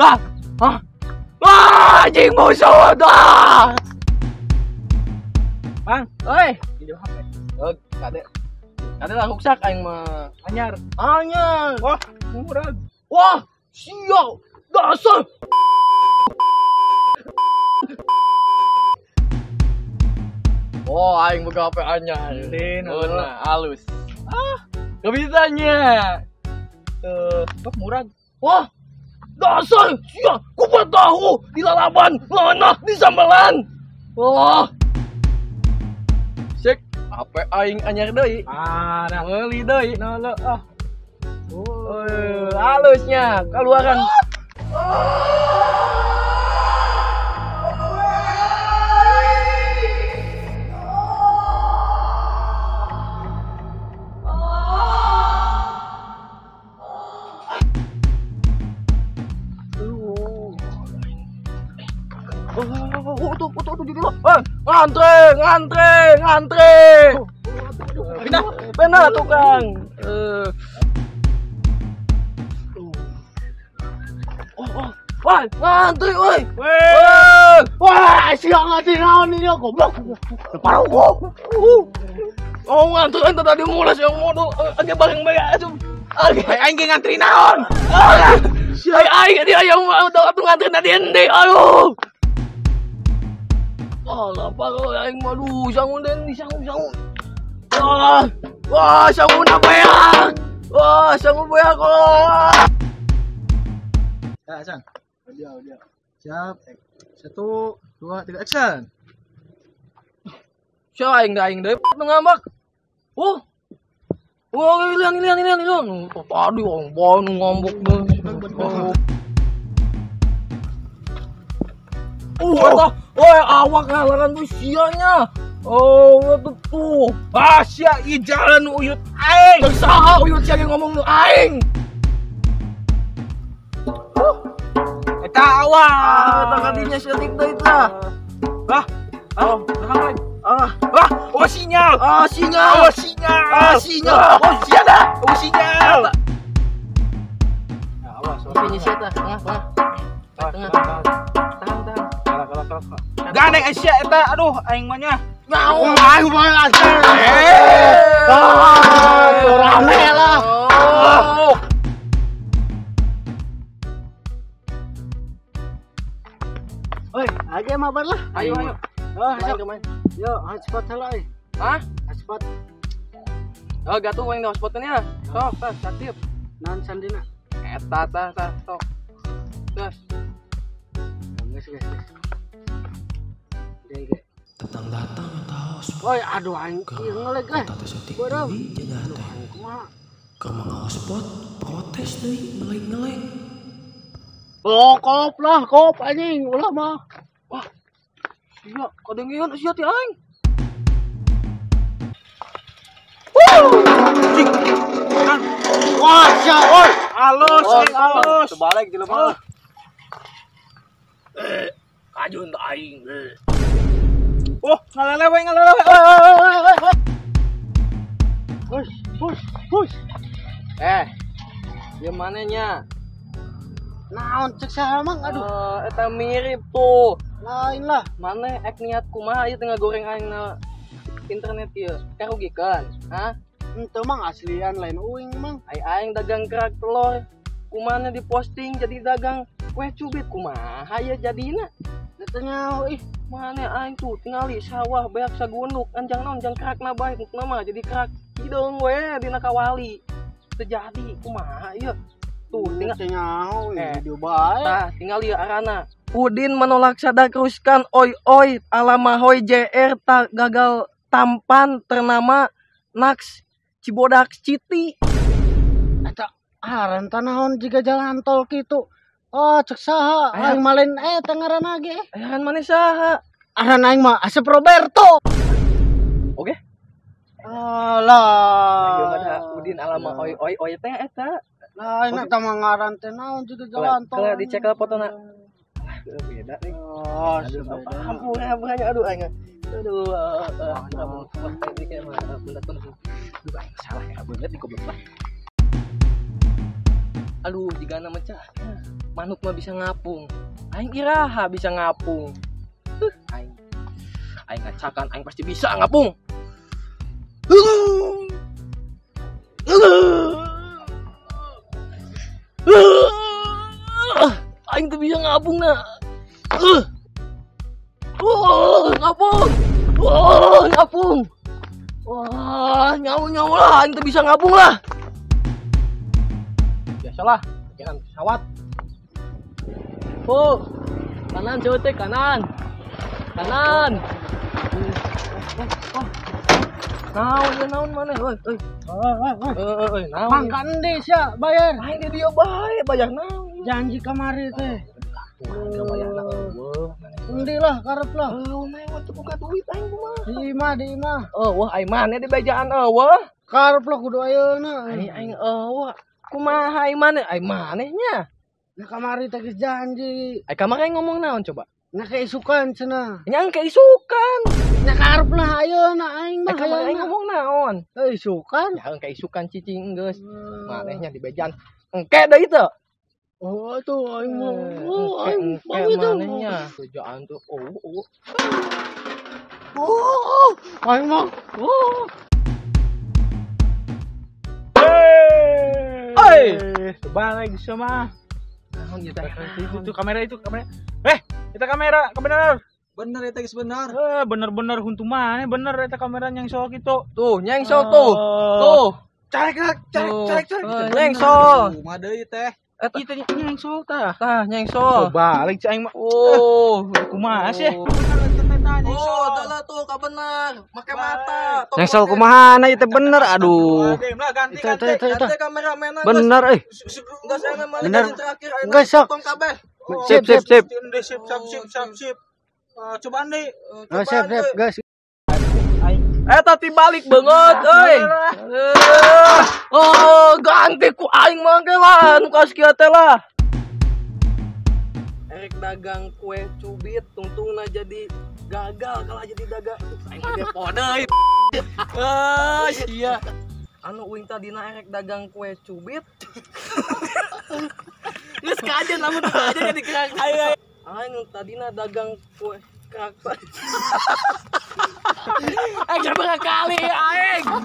Wah. Hah. Wah, anjing musuh dah. Bang, oi, pinjam HP. Oh, kade. Kade lah ruksak aing mah. Anyar. Anyar. Wah, murah. Wah, sial. Dasar. Oh, aing boga HP anyar. Din, Oh, nah, halus. Ah, gak bisa nya. Kok murah? Wah, dasar sia, kupat tahu di lalaban, ngeunah di sambelan. Wah. Sek, HP aing anyar deui. Ah, nah. Meuli deui. Nah, lo, ah. Oh, halusnya keluaran. Oh, tuh, jadi lo. Ngantre, ngantre, ngantre. Pindah, pindah tukang. Oh, wah, ngantri, woi. Wah, siang ngantri naon ini goblok. Parah gua. Oh, ngantri ente tadi mulas yang modal agak bareng bae atuh. Aing ge ngantri naon? Ai aing dia yang mau atuh ngantri tadi ende. Aduh. Oh, lapar aing mah aduh, sangun den, sangun sangun. Wah, wah, sangun apa ya? Wah, sangun beak. Wah. Ya, Sang. Audio, audio. Siap. 1, 2, 3, action. Siapa aing da aing deui nu ngambek. Oh. Wah, ilian ilian ilian ilian. Tadi orang bae nu ngambek deh. Oh, wah, awak ngalaran tuh sianya. Oh, itu tuh. Ah, sia ieu jalan nu uyut aing. Teu saha uyut sia ge ngomong nu aing. Eta awak. Ah, tah kadinya setik deui tah. Lah. Oh, belakang aing. Ah, wah, oh sinyal. Ah, sinyal. Oh, sinyal. Ah, sinyal. Oh, sia dah. Oh, sinyal. Ya, awas, awas. Sini sia tah, tengah, tengah. Tengah. Tahan, tahan. Kalah, kalah, kalah. Gandeng sia eta, aduh aing mah nya. Naon? Aing mah anjing. Ah, rame lah. Oh. Oi, aja mabar lah. Ayo, ayo. Oh, Main, main. Yo, hotspot heula euy. Hah? Hotspot. Oh, gatuh aing di hotspotnya ya. Sok, tah, saktif. Naon sandina? Eta tah, tah, sok. Terus. Geus, geus, geus. Deui ge. Datang-datang eta hotspot. Oi, aduh aing ieu ngeleg eh. Eta teh setik Bodoh. deui cenah Aduh, teh. aing kumaha? Keur mah hotspot protes deui ngeleg-ngeleg. Oh, kop lah, kop anjing, ulah mah. Wah. Sia, kadengeun sia ti aing. Wah, sia, oi. Alus, aing alus. Terbalik jelema. Kajun aing. Oh, ngalele we, ngalele we. Push, push, push. Eh. Ieu maneh nya? Naon cek saha mang, aduh. Eta mirip tuh. Lain lah. Maneh ek niat kumaha ieu tengah goreng aing na internet ieu. Karugikeun, hah? Henteu mang aslian lain uing mang. Ai aing dagang kerak telur. Kumana diposting jadi dagang kue cubit kumaha ieu jadina? Teu nyaho ih. Maneh aing tuh tingali sawah beak sagunduk anjang naon jang kerakna bae mukna mah jadi kerak hideung we dina kawali. Teu jadi kumaha ieu? Tuh tinggal Teu nyaho ih, Eh. video bae. Tah, tinggal ieu arana. Udin menolak sadar keruskan oi oi alamahoy JR tak gagal tampan ternama Nax Cibodak Citi. Eta aran tah naon jiga jalan tol kitu. Oh, cek saha Aya. aing mah lain eta ngaranna ge. Aran maneh saha? Aran aing mah Asep Roberto. Oke. Alah. Ayo pada Udin alama oi oi oi teh eta. Lain eta mah ngaran teh naon jiga jalan tol. Kalau dicek lah fotona. Aduh, beda nih. Oh, Aduh, beda. ampun, ampun, aduh, aing. Aduh, ini kayak mah bentar, bentar. Aduh, aing salah ya, bener di goblok lah. Aduh, jigana mecah. Manuk mah bisa ngapung. Aing iraha bisa ngapung. Aing aing ngacakan aing pasti bisa ngapung. Aing tuh bisa ngapung na. Ngapung. Ngapung. Wah, nyawa-nyawa lah, aing tuh bisa ngapung lah. Biasalah, pikiran pesawat. Oh, kanan coba kanan. Kanan. Naon ya naon mana? Oi, oi. Oi, naon. Pangkan deui sia bayar. Aing di dieu bae bayar naon. Janji kamari teh. Bayarna eueuh. Endi lah karep lah. Eueuh mah teu boga duit aing kumaha. Di imah, di imah. Eueuh aing maneh dibejaan eueuh. Karep lah kudu ayeuna. Aing aing eueuh. Kumaha aing maneh? Aing maneh nya. Nah kamari teh geus janji. Aing kamari ngomong naon coba? Nah keisukan cenah. Nya keisukan. Nya karep lah ayeuna aing mah. Aing ngomong naon? Keisukan. Ya keisukan cicing geus. Manehnya dibejaan. Engke deui teu. Oh tuh aing mah. Oh aing mau itu manehnya. Bejaan tuh. Oh. Oh, aing mah. Oh. Hey. Balik sama. Naon ieu teh? Itu kamera itu kamera. Eta kamera, bener. Bener eta geus bener. Bener-bener huntu maneh bener eta kamera nyengsol kitu. Tuh, nyengsol tuh. Tuh. Carek carek carek carek. Nyengsol. Kumaha deui teh? Eta nyengsol tah. Tah, nyengsol. Balik cai aing mah. Oh, kumaha sih? Oh, adalah tuh kabenar. Make mata. Nyengsol kumaha na ieu teh bener aduh. Ganti Itu kameramenan. Bener euy. Geus Bener. terakhir Geus sok. kabeh. Sip sip sip. Sip sip sip sip sip. Cobaan deh. Oh, siap siap guys. Eta tibalik banget euy. Oh, ganti ku aing mah ge lah nu kaos kieu teh lah. Erek dagang kue cubit tungtungna jadi gagal kalah jadi dagang. Aing mah depo deui. Ah, sia. Anu uing tadina erek dagang kue cubit. Geus kajen lamun aja jadi kerak. Aing tadina dagang kue kerak. Aing berapa kali aing.